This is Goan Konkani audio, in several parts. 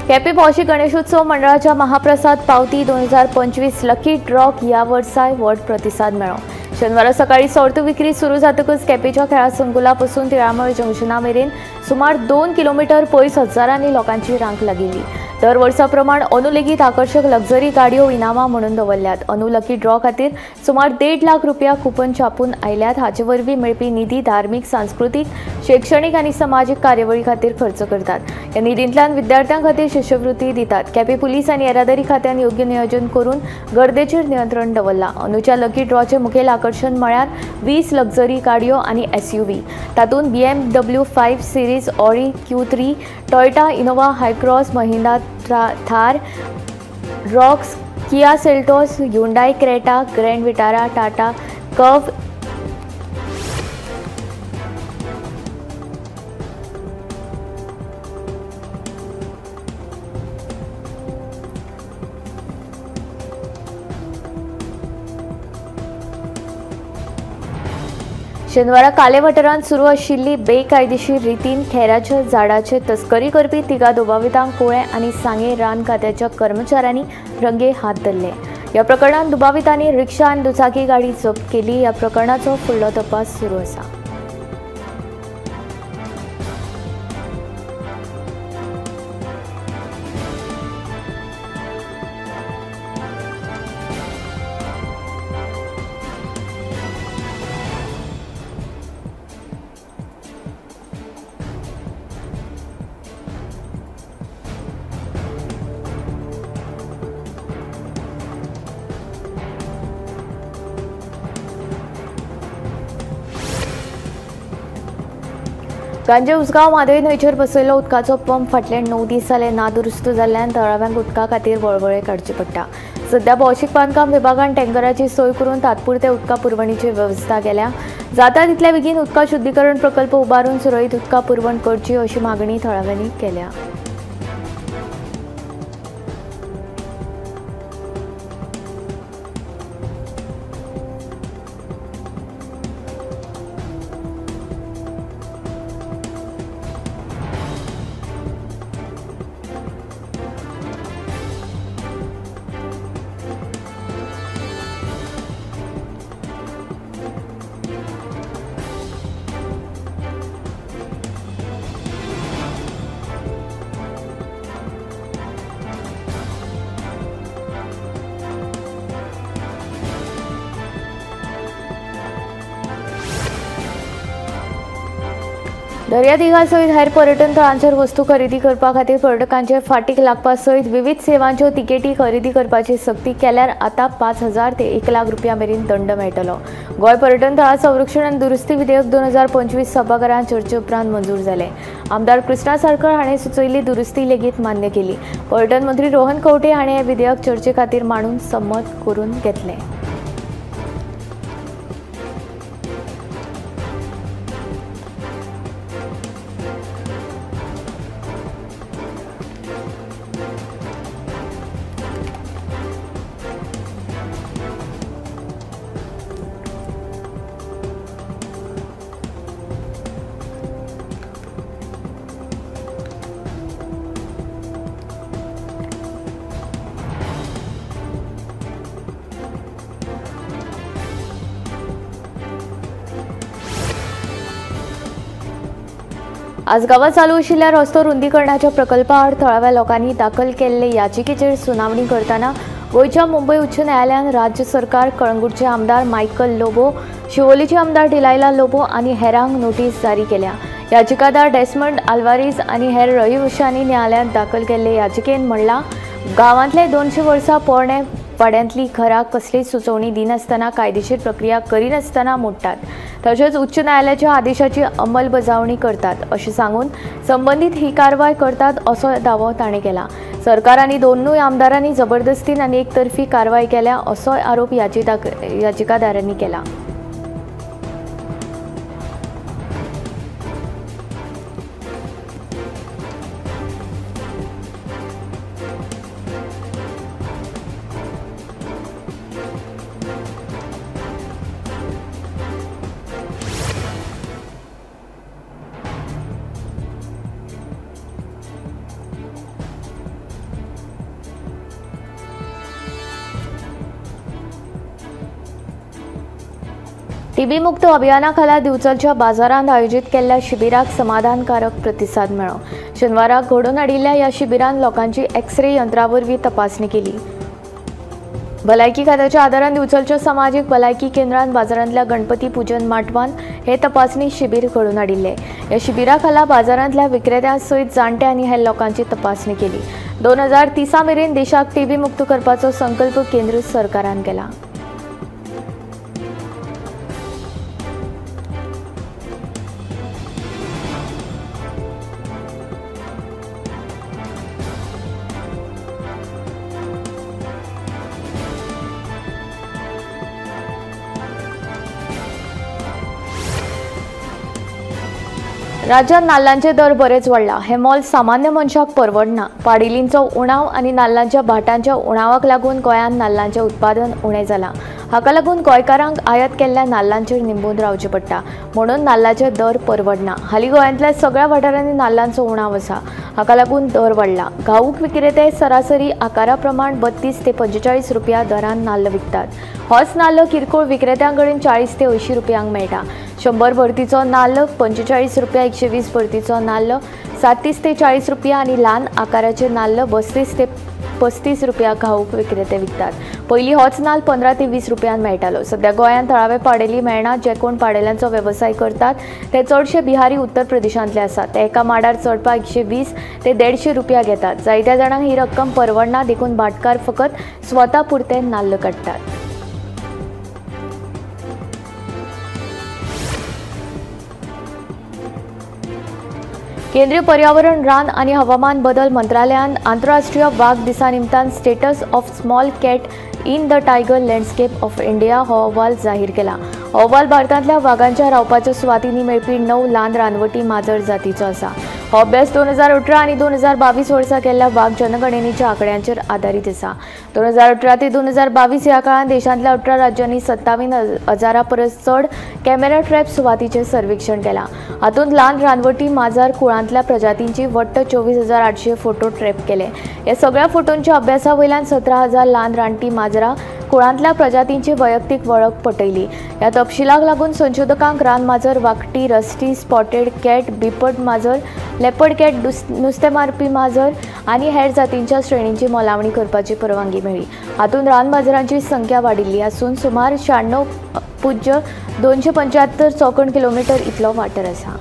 केपें भौशीक गणेशोत्सव मंडळाच्या महाप्रसाद पावती 2025 लकी ड्रॉक ह्या वर्साय व्हड प्रतिसाद मेळ्ळो. शेनवारा सकाळी सोर्त विक्री सुरू जातकच केपेंच्या खेळा संकुला पसून तिळामळ जंक्शना मेरेन सुमार 2 किलोमीटर पयस हजारांनी लोकांची रांक लागिल्ली. दर वर्सा प्रमाण अंदू लेगीत आकर्शक लक्झरी गाडयो इनामां म्हणून दवरल्यात. अंदू लकी ड्रॉ खातीर सुमार 1.5 लाख रुपया कुपन छापून आयल्यात. हाचे वरवीं मेळपी निधी धार्मीक, सांस्कृतीक, शैक्षणीक आनी समाजीक कार्यावळी खातीर खर्च करतात. ह्या निधींतल्यान विद्यार्थ्यां खातीर शिश्यवृत्ती दितात. केपें पुलीस आनी येरादारी खात्यान योग्य नियोजन करून गर्देचेर नियंत्रण दवरलां. अंदूच्या लकी ड्रॉचें मुखेल आकर्शण म्हळ्यार 20 लक्झरी गाडयो आनी SUV. तातूंत BMW 5 series, Audi Q3, Toyota Innova Hycross, Mahindra Thar Roxx, Kia Seltos, Hyundai Creta, Grand Vitara, Tata Curvv, शेनवारा काले वाठारांत सुरू आशिल्ली बेकायदेशीर रितीन खेराच्या झाडाचे तस्करी करपी 3 दुबावितांक कुळें आनी सांगें रान खात्याच्या कर्मचाऱ्यांनी रंगे हात धरले. ह्या प्रकरणांत दुबावितांनी रिक्षा आनी दुचाकी गाडी जप्त केली. ह्या प्रकरणाचो फुडलो तपास सुरू आसा. गांजे उसगांव म्हादय न्हंयचेर बसयल्लो उदकाचो पंप फाटले 9 दीस जाले नादुरुस्त जाल्ल्यान थळाव्यांक उदका खातीर वळवळे काडचे पडटा. सध्या भौशीक बांदकाम विभागान टँकराची सोय करून तात्पुरते उदका पुरवणीची वेवस्था केल्या. जाता तितल्या बेगीन उदका शुद्धीकरण प्रकल्प उबारून सुरळीत उदका पुरवण करची अशी मागणी थळाव्यांनी केल्या. दर्यादिगां सयत हेर पर्यटन थळांचेर वस्तू खरेदी करपा खातीर पर्यटकांचे फाटीक लागपा सयत विविध सेवांच्यो तिकेटी खरेदी करपाची सक्ती केल्यार आतां 5,000 ते 1 लाख रुपया मेरेन दंड मेळटलो. गोंय पर्यटन थळां संरक्षण आनी दुरुस्ती विधेयक 2025 सभाघरांत चर्चे उपरांत मंजूर जालें. आमदार कृष्णा साळकर हाणें सुचयल्ली दुरुस्ती लेगीत मान्य केली. पर्यटन मंत्री रोहन खंवटे हाणें हें विधेयक चर्चे खातीर मांडून संमत करून घेतलें. आज गांवांत चालू आशिल्ल्या रस्तो रुंदीकरणाच्या प्रकल्पा आड थळाव्या लोकांनी दाखल केल्ले याचिकेचेर सुनावणी करतना गोंयच्या मुंबय उच्च न्यायालयान राज्य सरकार, कळंगूटचे आमदार मायकल लोबो, शिवोलीचे आमदार डिलायला लोबो आनी हेरांक नोटीस जारी केल्या. याचिकादार डेस्मंड आल्वारीज आनी हेर रहिवाशांनी न्यायालयांत दाखल केल्ले याचिकेन म्हणलां, गांवांतले 200 वर्सां पोरणे वाड्यांतली घरां कसलीच सुचोवणी दिनासतना, कायदेशीर प्रक्रिया करिनासतना मोडटात, तशेंच उच्च न्यायालयाच्या आदेशाची अंमलबजावणी करतात अशें सांगून संबंदीत ही कारवाय करतात असो दावो ताणें केला. सरकार आनी दोनूय आमदारांनी जबरदस्तीन आनी एकतर्फी कारवाय केल्या असोय आरोप याचिकादारांनी केला. टीबी मुक्त अभियाना खाला दिवचलच्या बाजारांत आयोजीत केल्ल्या शिबिराक समाधानकारक प्रतिसाद मेळ्ळो। शेनवाराक घडोवन हाडिल्ल्या ह्या शिबिरांत लोकांची एक्सरे यंत्रा वरवीं तपासणी केली। भलायकी खात्याच्या आदारान दिवचलच्या समाजीक भलायकी केंद्रान बाजारांतल्या गणपती पूजन माटवान हे तपासणी शिबीर घडोवन हाडिल्लें। ह्या शिबिरा खाला बाजारांतल्या विक्रेत्यां सयत जाणटे आनी हेर लोकांची तपासणी केली। 2030 मेरेन देशाक टीबी मुक्त करपाचो संकल्प केंद्र सरकारान केला। राज्यात नाल्लांचे दर बरेच वाडला। हे मोल सामान्य मनशाक परवडना। पाडिलींचो उणाव आनी नाल्लांच्या भाटांच्या उणावाक लागून गोंयांत नाल्लांचें उत्पादन उणें जालां। हाका लागून गोंयकारांक आयात केल्ल्या नाल्लांचेर निंबून रावचें पडटा, म्हणून नाल्लाचे दर परवडना। हालीं गोंयांतल्या सगळ्या वाठारांनी नाल्लांचो उणाव आसा, हाका लागून दर वाडला। घाऊक विक्रेते सरासरी आकारा प्रमाण 32 ते 45 रुपया दरान नाल्ल विकतात। होच नाल्ल किरकोळ विक्रेत्यां कडेन 40 ते 80 रुपयांक मेळटा। 100 भरतीचो नाल्ल 45 रुपया, 120 भरतीचो नाल्ल 37 ते 40 रुपया आनी ल्हान आकाराचे नाल्ल 32 ते 35 रुपया घाऊक विक्रेते विकतात। पयलीं होच नाल्ल 15 ते 20 रुपयान मेळटालो। सध्या गोंयांत थळावे पाडेली मेळना। जे कोण पाडेल्यांचो वेवसाय करतात ते चडशे बिहारी उत्तर प्रदेशांतले आसात। ते एका माडार चडपाक 120 ते 150 रुपया घेतात। जायत्या जाणांक ही रक्कम परवडना, देखून भाटकार फकत स्वता पुरते नाल्ल काडटात। केंद्रीय पर्यावरण रान आनी हवामान बदल मंत्रालयान आंतरराष्ट्रीय वाग दिसा निमतान status of small cat in the tiger landscape of India हो अहवाल जाहीर केला। अहवाल भारतांतल्या वागांच्या रावपाच्या सुवातींनी मेळपी 9 ल्हान रानवटी माजर जातीचो आसा। हो अभ्यास 2018 आनी 2022 वर्सा केल्ल्या वाग जनगणनेच्या आंकड्यांचेर आदारीत आसा। 2018 ते 2022 ह्या काळांत देशांतल्या 18 राज्यांनी 57,000 परस चड कॅमेरा ट्रॅप सुवातीचें सर्वेक्षण केलां। हातूंत ल्हान रानवटी माजर कुळांतल्या प्रजातींची वट्ट 24,800 फोटो ट्रॅप केले। ह्या सगळ्या फोटोंच्या अभ्यासा वयल्यान 17,000 ल्हान रानटी माजरां कुळांतल्या प्रजातींची वैयक्तीक वळख पटयली। ह्या तपशिलाक लागून संशोधकांक रान माजर, वाकटी, रस्टी स्पॉटेड कॅट, बिपट माजर, लेपर्ड कॅट, नुस्तें मारपी माजर आनी हेर जातींच्या श्रेणींची मोलावणी करपाची परवानगी मेळ्ळी। हातूंत रान माजरांची संख्या वाडिल्ली आसून सुमार 96.275 चौखण किलोमिटर इतलो वाठार आसा।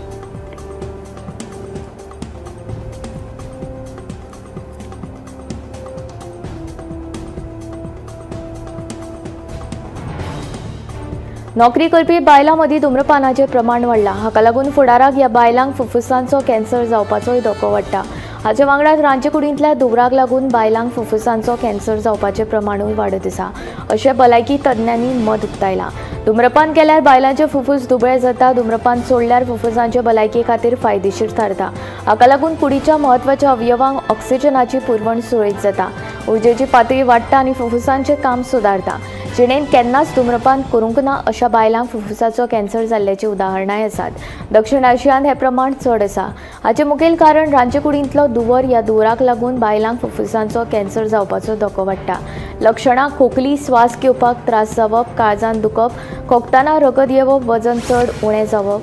नोकरी करपी बायलां मदीं धूम्रपानाचें प्रमाण वाडलां। हाका लागून फुडाराक ह्या बायलांक फुफ्फुसांचो कॅन्सर जावपाचोय धोको वाडटा। हाचे वांगडाच रांदचे कुडींतल्या धुंवराक लागून बायलांक फुफ्फुसांचो कॅन्सर जावपाचें प्रमाणूय वाडत आसा, अशें भलायकी तज्ञांनी मत उक्तायलां। धूम्रपान केल्यार बायलांचे फुफ्फुस दुबळे जाता। धूम्रपान सोडल्यार फुफ्फुसांचे भलायके खातीर फायदेशीर थारता। हाका लागून कुडीच्या म्हत्वाच्या अवयवांक ऑक्सिजनाची पुरवण सुरळीत जाता, उर्जेची पातळी वाडटा आनी फुफ्फुसांचें काम सुदारता। जिणेन केन्नाच धूम्रपान करूंक ना अशा बायलांक फुफ्फुसाचो कॅन्सर जाल्ल्याची उदाहरणांय आसात। दक्षिण आशियांत हें प्रमाण चड आसा। हाचें मुखेल कारण रांदचे कुडींतलो धुंवर। ह्या धुंवराक लागून बायलांक फुफ्फुसांचो कॅन्सर जावपाचो धोको वाडटा। लक्षणां खोकली, श्वास घेवपाक त्रास जावप, काळजान दुखप, खोकतना रगत येवप, वजन चड उणें जावप।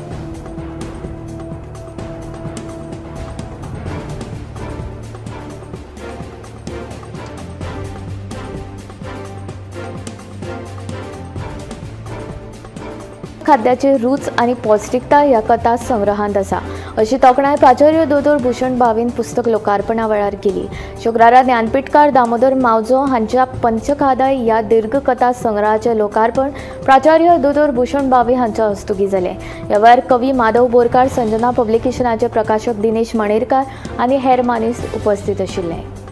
खाद्याची रूच आनी पौश्टिकता ह्या कथा संग्रहांत आसा, अशी तोखणाय प्राचार्य दोतोर भूषण भावेन पुस्तक लोकार्पणा वेळार केली। शुक्रारा ज्ञानपीठकार दामोदर मावजो हांच्या पंचखादाय ह्या दीर्घकथा संग्रहाचें लोकार्पण प्राचार्य दोतोर भूषण भावे हांच्या हस्तुकीं जालें। ह्या वेळार कवी माधव बोरकार, संजना पब्लिकेशनाचे प्रकाशक दिनेश मणेरकार आनी हेर मानेस्त उपस्थित आशिल्ले।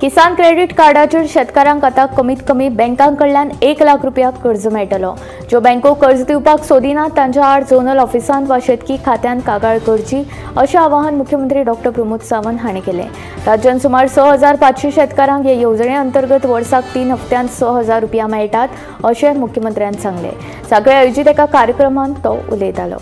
किसान क्रेडीट कार्डाचेर शेतकारांक आतां कमीत कमी बँकां कडल्यान 1 लाख रुपया कर्ज मेळटलो। ज्यो बँको कर्ज दिवपाक सोदिनात तांच्या आड झोनल ऑफिसांत वा शेतकी खात्यांत कागाळ करची अशें आवाहन मुख्यमंत्री डॉक्टर प्रमोद सावंत हांणी केलें। राज्यांत सुमार 6500 शेतकारांक हे येवजणे अंतर्गत वर्साक 3 हप्त्यांत 6000 रुपया मेळटात अशें मुख्यमंत्र्यान सांगलें। सांखळे आयोजीत एका कार्यक्रमांत तो उलयतालो।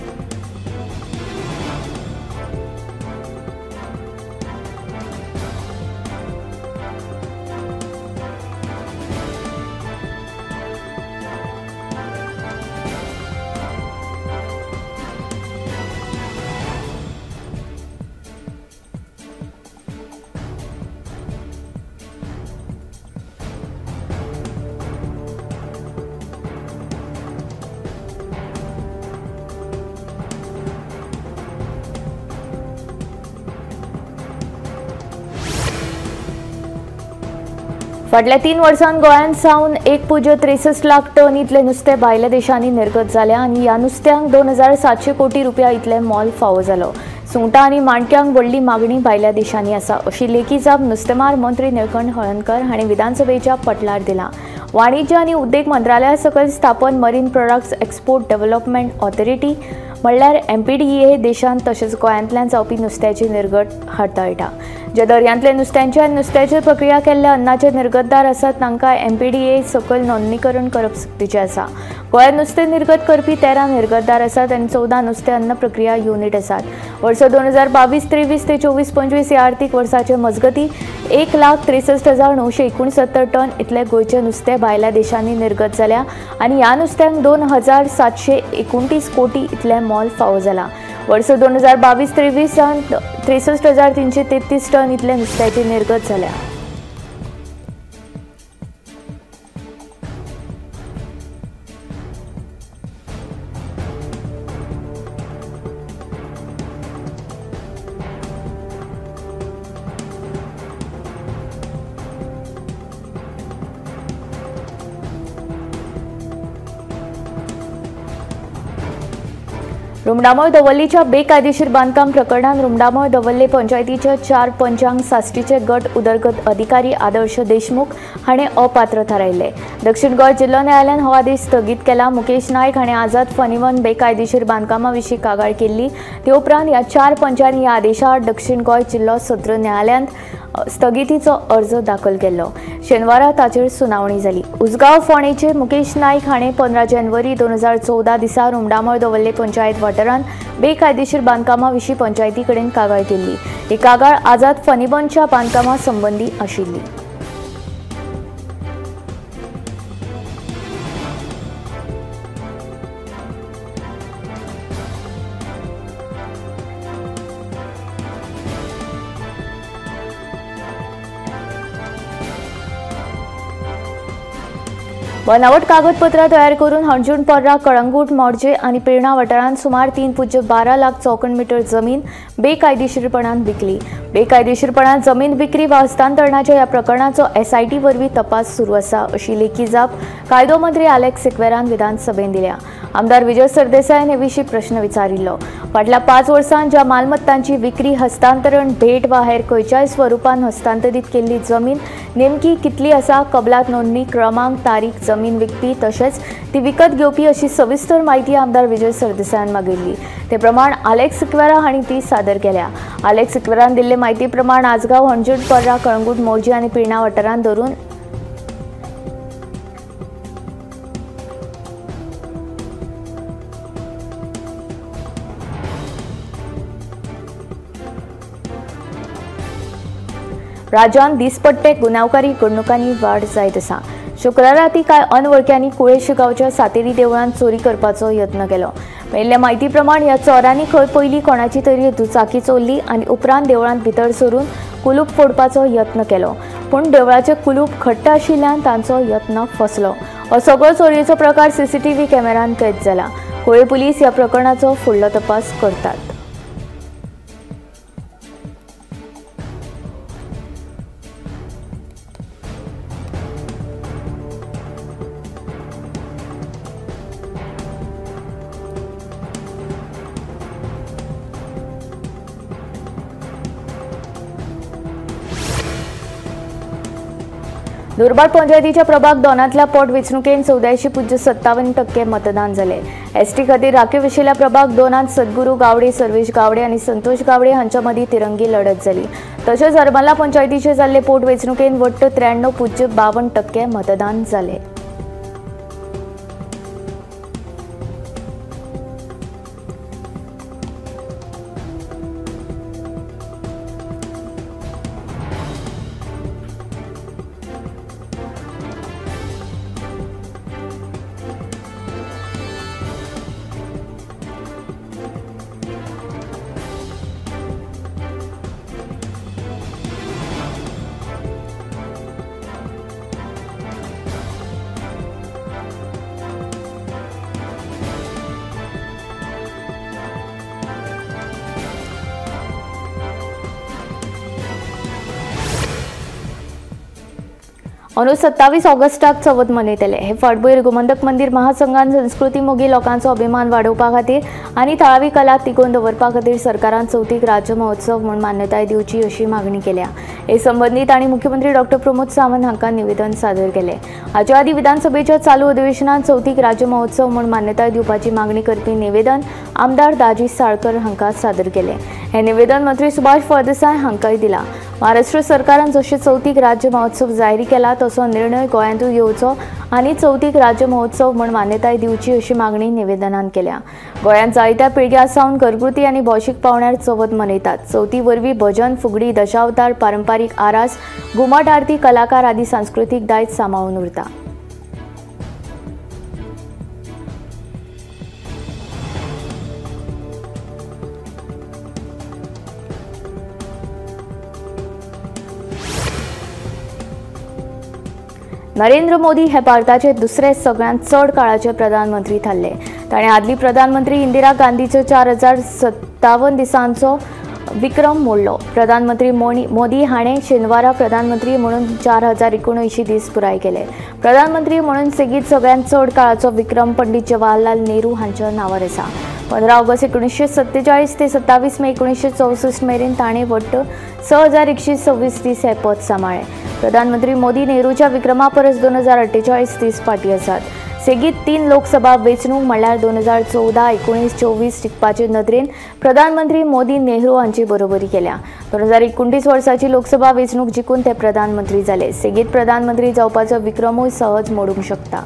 फाटल्या 3 वर्सांत गोंयांत सावन 1.63 लाख टन इतले नुस्तें भायल्या देशांनी निर्गत जाल्या आनी ह्या नुस्त्यांक 2700 कोटी रुपया इतले मोल फावो जालो। सुंगटां आनी माणक्यांक व्हडली मागणी भायल्या देशांनी आसा अशी लेखी जाप नुस्तेमार मंत्री निळकंठ हळर्णकर हांणी विधानसभेच्या पटलार दिला। वाणिज्य आनी उद्देग मंत्रालया सकयल स्थापन marine products export development authority म्हणल्यार MPDA देशांत तशेंच गोंयांतल्यान जावपी नुस्त्याची निर्गत हाताळटा। जे दर्यांतले नुस्त्यांचे आनी नुस्त्याचेर प्रक्रिया केल्ल्या अन्नाचे निर्गतदार आसात तांकां MPDA सकयल नोंदणीकरण करप सक्तीचें आसा। गोंयांत नुस्तें निर्गत करपी 13 निर्गतदार आसात आनी 14 नुस्तें अन्न प्रक्रिया युनिट आसात। वर्स 2022-23 ते 24-25 ह्या आर्थीक वर्साचे मजगती 1,63,969 टन इतले गोंयचें नुस्तें भायल्या देशांनी निर्गत जाल्या आनी ह्या नुस्त्यांक 2729 कोटी इतलें मोल फावो जाला। वर्स 2022-23 63,333 टन इतले नुस्त्याची निर्गत जाल्या। रुमडामळ दवर्लीच्या बेकायदेशीर बांदकाम प्रकरणात रुमडामळ दवर्ले पंचायतीच्या 4 पंचांक साश्टीचे गट उदरगत अधिकारी आदर्श देशमुख हाणे अपात्र थारायले। दक्षिण गोंय जिल्लो न्यायालयान हो आदेश स्थगीत केला। मुकेश नायक हाणे आझाद फनीवन बेकायदेशीर बांदकामा विशीं कागाळ केल्ली। ते उपरांत ह्या 4 पंचांनी ह्या आदेशा आड दक्षिण गोंय जिल्लो सत्र न्यायालयांत स्थगितीचो अर्ज दाखल केल्लो। शेनवारा ताचेर सुनावणी जाली। उसगांव फोंडेचे मुकेश नायक हाणे 15 जानेवारी 2014 दिसा रुमडामळ दवर्ले पंचायत वाठारांत बेकायदेशीर बांदकामा विशीं पंचायती कडेन कागाळ केल्ली। ही कागाळ आझाद फनीबनच्या बांदकामा संबंदी आशिल्ली। बनावट कागदपत्रां तयार करून हणजूण पर्रा, कळंगूट, मोरजे आनी पिर्णा वाठारांत सुमार 3.12 लाख चौखण मीटर जमीन बेकायदेशीरपणान विकली। बेकायदेशीरपणान जमीन विक्री वा हस्तांतरणाच्या ह्या प्रकरणाचो SIT वरवीं तपास सुरू आसा अशी लेखी जाप कायदो मंत्री आलेक्स सिक्वेरान विधानसभेन दिल्या। आमदार विजय सरदेसायान हे विशीं प्रश्न विचारिल्लो। फाटल्या 5 वर्सांत ज्या मालमत्तांची विक्री, हस्तांतरण, भेट वा हेर खंयच्याय स्वरुपान हस्तांतरीत केल्ली जमीन नेमकी कितली आसा, कबलात नोंदणी क्रमांक, तारीख, जमीन विकपी तशेंच ती विकत घेवपी अशी सविस्तर माहिती आमदार विजय सरदेसायान मागिल्ली। ते प्रमाण आलेक्स सिक्वेरा हांणी ती सादर केल्या। आलेक्स सिक्वेरान दिल्ले माहिती प्रमाण आजगांव, हणजूण पर्रा, कळंगूट, मोरजी आनी पिर्णा वाठारांत धरून राज्यांत दिसपट्टे गुन्यांवकारी घडणुकांनी वाड जायत आसा। शुक्रारा राती कांय अनवळख्यांनी कुळेश गांवच्या सातेरी देवळांत चोरी करपाचो यत्न केलो। मेळिल्ल्या म्हायती प्रमाण ह्या चोरांनी खंय पयलीं कोणाची तरी दुचाकी चोरली आनी उपरांत देवळांत भितर सरून कुलूप फोडपाचो यत्न केलो, पूण देवळाचें कुलूप घट्ट आशिल्ल्यान तांचो यत्न फसलो। हो सगळो चोरयेचो प्रकार CCTV कॅमेरान कैद जाला। कुळे पुलीस ह्या प्रकरणाचो फुडलो तपास करतात। दुर्भाट पंचायतीच्या प्रभाग 2 पोट वेंचणुकेंत 84.57% मतदान जालें. एसटी खातीर राखीव आशिल्ल्या प्रभाग 2 सद्गुरू गावडे, सर्वेश गावडे आनी संतोष गावडे हांच्या मदीं तिरंगी लढत जाली. तशेंच हरमला पंचायतीचे जाल्ले पोट वेंचणुकेंत वट्ट 93.52% मतदान जालें. अंदू 27 ऑगस्टाक चवथ मनयतले. हे फाटभूंयेर गोमंतक मंदीर महासंघान संस्कृती मोगी लोकांचो अभिमान वाडोवपा खातीर आनी थळावी कला तिगोवन दवरपा खातीर सरकारान चवथीक राज्य महोत्सव म्हूण मान्यताय दिवची अशी मागणी केल्या. हे संबंदीत आनी मुख्यमंत्री डॉ प्रमोद सावंत हांकां निवेदन सादर केलें. हाचे आदीं विधानसभेच्या चालू अधिवेशनांत चवथीक राज्य महोत्सव म्हूण मान्यताय दिवपाची मागणी करपी निवेदन आमदार दाजी साळकर हांकां सादर केलें. हे निवेदन मंत्री सुभाष फळदेसाय हांकांय दिलां. महाराष्ट्र सरकारान जशें चवथीक राज्य महोत्सव जाहीर केला तसो निर्णय गोंयांतूय घेवचो आनी चवथीक राज्य महोत्सव म्हूण मान्यताय दिवची अशी मागणी निवेदनान केल्या. गोंयांत जायत्या पिळग्यां सावन घरगुती आनी भौशीक पावंड्यार चवथ मनयतात. चवथी वरवीं भजन, फुगडी, दशावतार, पारंपारीक आरास, घुमट आरती, कलाकार आदी सांस्कृतीक दायज सांबाळून उरता. नरेंद्र मोदी हे भारताचे दुसरे सगळ्यांत चड काळाचे प्रधानमंत्री थारले. ताणें आदली प्रधानमंत्री इंदिरा गांधीचो 4057 दिसांचो विक्रम मोडलो. प्रधानमंत्री मोदी हाणें शेनवारा प्रधानमंत्री म्हणून 4079 दीस पुराय केले. प्रधानमंत्री म्हणून सेगीत सगळ्यांत चड काळाचो विक्रम पंडित जवाहरलाल नेहरू हांच्या नांवार आसा. 15 ऑगस्ट 1947 ते 27 मे 1964 मेरेन ताणें वट्ट 6126 दीस हे पद सांबाळ्ळें. प्रधानमंत्री मोदी नेहरूच्या विक्रमा परस 2048 दीस फाटीं आसात. सेगीत 3 लोकसभा वेंचणूक म्हणल्यार 2014, 19, 24 जिखपाचे नदरेन प्रधानमंत्री मोदी नेहरू हांची बरोबरी केल्या. 2019 वर्साची लोकसभा वेंचणूक जिखून ते प्रधानमंत्री जाले. सेगीत प्रधानमंत्री जावपाचो विक्रमूय सहज मोडूंक शकता.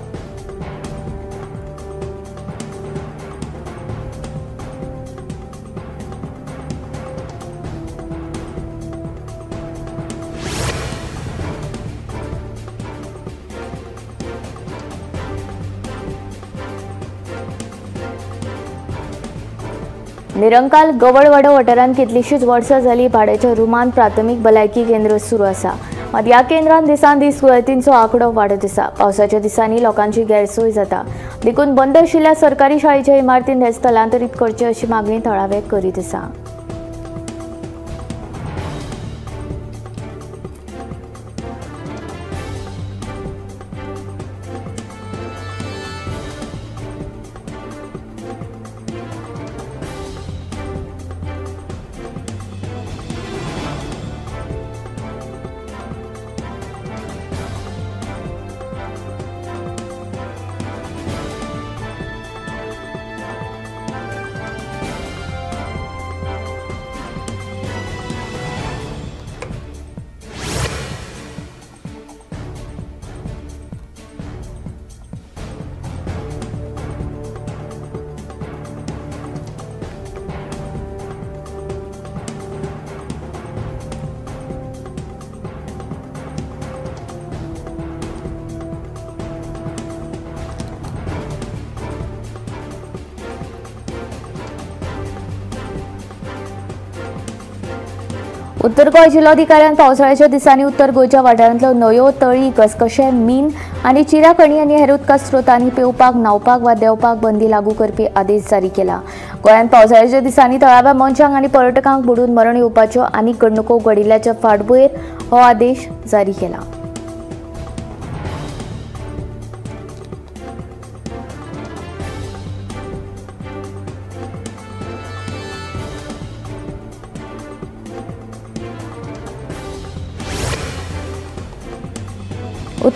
निरंकाल गवळवाडो वाठारांत कितलीशीच वर्सां जाली भाड्याच्या रुमान प्राथमीक भलायकी केंद्र सुरू आसा. मात ह्या केंद्रांत दिसान दीस दुयेंतींचो आंकडो वाडत आसा. पावसाच्या दिसांनी लोकांची गैरसोय जाता देखून बंद आशिल्ल्या सरकारी शाळेच्या इमारतींत हे स्थलांतरीत करचे अशी मागणी थळावे करीत आसा. उत्तर गोंय जिल्लोधिकाऱ्यान पावसाळ्याच्या दिसांनी उत्तर गोंयच्या वाठारांतल्यो न्हंयो, तळी, घसघशे, मीन आनी चिऱ्या खणी आनी हेर उदका स्रोतांनी पेंवपाक, न्हांवपाक वा देंवपाक बंदी लागू करपी आदेश जारी केला. गोंयांत पावसाळ्याच्या दिसांनी थळाव्या मनशांक आनी पर्यटकांक बुडून मरण येवपाच्यो आनीक घडणुको घडिल्ल्याच्या फाटभुंयेर हो आदेश जारी केला.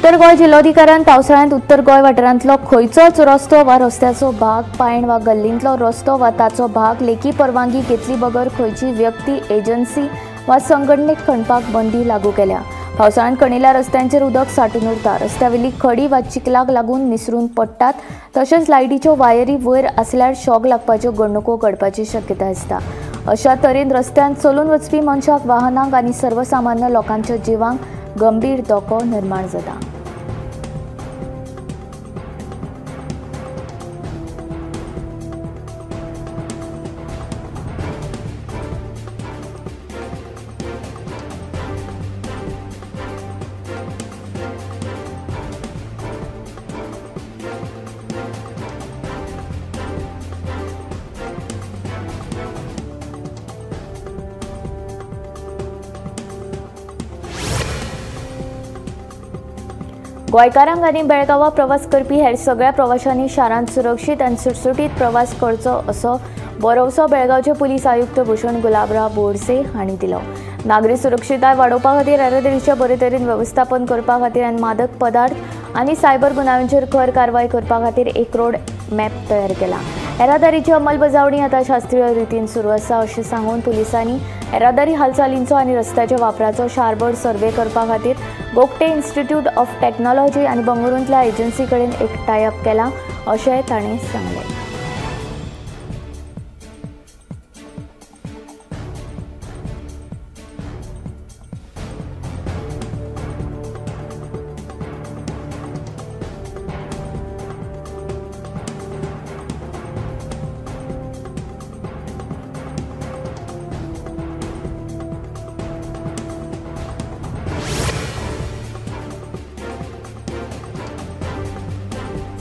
उत्तर गोंय जिल्लोधिकाऱ्यान पावसाळ्यांत उत्तर गोंय वाठारांतलो खंयचोच रस्तो वा रस्त्याचो भाग, पायण वा गल्लींतलो रस्तो वा ताचो भाग लेखी परवानगी घेतली बगर खंयची व्यक्ती, एजन्सी वा संघटनेक खणपाक बंदी लागू केल्या। पावसाळ्यांत खणिल्ल्या रस्त्यांचेर उदक साठून उरता, रस्त्यावेली खडी वा चिखलाक लागून निसरून पडटात, तशेंच लायटीच्यो वायरी वयर आसल्यार शॉक लागपाच्यो घडणुको घडपाची शक्यताय आसता। अशा तरेन रस्त्यान चलून वचपी मनशाक, वाहनांक आनी सर्वसामान्य लोकांच्या जिवांक गंभीर धोको निर्माण जाता। गोंयकारांक आनी बेळगांवा प्रवास करपी हेर सगळ्या प्रवाशांनी शारांत सुरक्षीत आनी सुटसुटीत प्रवास करचो असो भरवसो बेळगांवचे पुलीस आयुक्त भूषण गुलाबराव बोरसे हांणी दिलो। नागरी सुरक्षितताय वाडोवपा खातीर येरादारीचें बरे तरेन वेवस्थापन करपा खातीर आनी मादक पदार्थ आनी सायबर गुन्यांवांचेर खर कारवाय करपा खातीर एक रोड मॅप तयार केला। येरादारीची अंमलबजावणी आतां शास्त्रीय रितीन सुरू आसा अशें सांगून पुलिसांनी येरादारी हालचालींचो आनी रस्त्याच्या वापराचो शारभर सर्वे करपा खातीर गोगटे इन्स्टिट्यूट ऑफ टॅक्नॉलॉजी आनी बंगळुरूंतल्या एजन्सी कडेन एक टाय अप केला अशेंय ताणें सांगलें।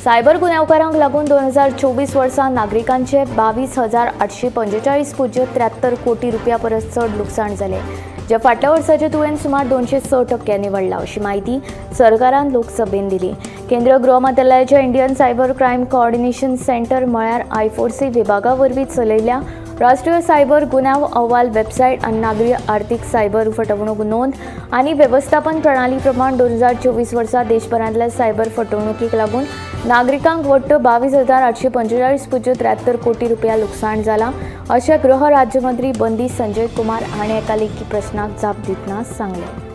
सायबर गुन्यांवकारांक लागून 2024 वर्सा नागरिकांचे 22,845.73 कोटी रुपया परस चड लुकसाण जालें, जे फाटल्या वर्साचे तुळेन सुमार 206% वाडला अशी म्हायती सरकारान लोकसभेन दिली। केंद्रीय गृह मंत्रालयाच्या Indian cyber crime coordination centre म्हळ्यार I4C विभागा वरवीं चलयल्ल्या राष्ट्रीय सायबर गुन्यांव अहवाल वेबसायट आनी नागरी आर्थिक सायबर फटवणूक नोंद आनी वेवस्थापन प्रणाली प्रमाण 2024 वर्सा देशभरांतल्या सायबर फटवणुकीक लागून नागरिकांक वट्ट 22,845.73 कोटी रुपया लुकसाण जालां अशें गृह राज्यमंत्री बंदी संजय कुमार हाणें एका लेखी प्रस्नाक जाप दितना सांगलें।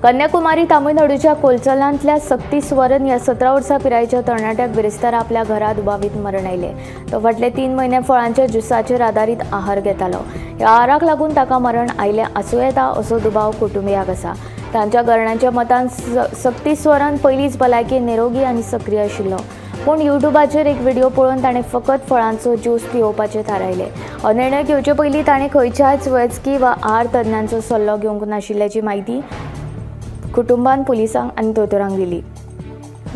कन्याकुमारी तामिळनाडूच्या कोलचलांतल्या सक्तीस्वरन ह्या 17 वर्सां पिरायेच्या तरणाट्याक बिरेस्तारा आपल्या घरा दुबावीत मरण आयलें। तो फाटले 3 म्हयने फळांच्या ज्युसाचेर आदारीत आहार घेतालो। ह्या आहाराक लागून ताका मरण आयलें आसूं येता असो दुबाव कुटुंबियांक आसा। तांच्या घरण्यांच्या मतान सक्तीस्वरन पयलींच भलायकी निरोगी आनी सक्रीय आशिल्लो, पूण युट्यूबाचेर एक व्हिडिओ पळोवन ताणें फकत फळांचो ज्यूस पिवोवपाचें थारायलें। हो निर्णय घेवचे पयलीं ताणें खंयच्याच वैजकी वा आहार तज्ञांचो सल्लो घेवंक नाशिल्ल्याची म्हायती कुटुंबान पुलिसांक आनी दोतोरांक दिली।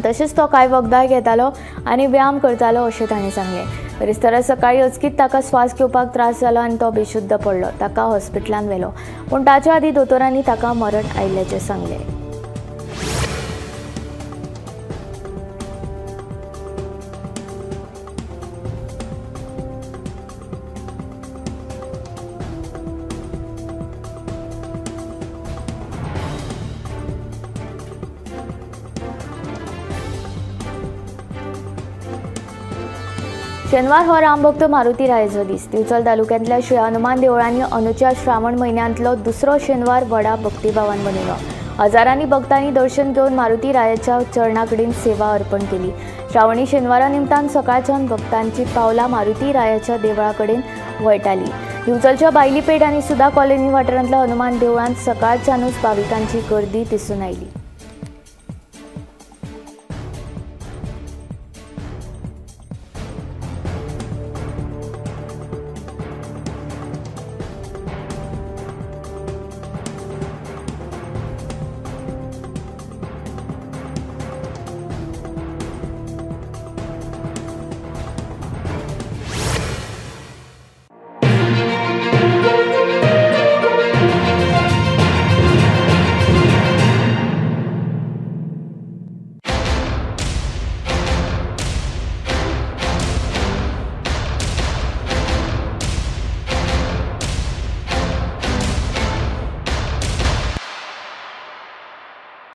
तशेंच तो कांय वखदांय घेतालो आनी व्यायाम करतालो अशें ताणें सांगलें। बिरेस्तारा सकाळीं अचकीत ताका श्वास घेवपाक त्रास जालो आनी तो बेशुद्ध पडलो। ताका हॉस्पिटलांत व्हेलो, पूण ताच्या आदीं दोतोरांनी ताका मरण आयिल्ल्याचें सांगलें। शेनवार हो रामभक्त मारुती रायाचो दीस। दिवचल तालुक्यांतल्या श्री हनुमान देवळांनी अनुच्या श्रावण म्हयन्यांतलो दुसरो शेनवार व्हडा भक्तिभावान मनयलो। हजारांनी भक्तांनी दर्शन घेवन मारुती रायाच्या चरणा कडेन सेवा अर्पण केली। श्रावणी शेनवारा निमतान सकाळच्यान भक्तांची पावलां मारुती रायाच्या देवळा कडेन वळटाली। दिवचलच्या बायलीपेठ आनी सुदा कॉलनी वाठारांतल्या हनुमान देवळांत सकाळच्यानूच भाविकांची गर्दी दिसून आयली।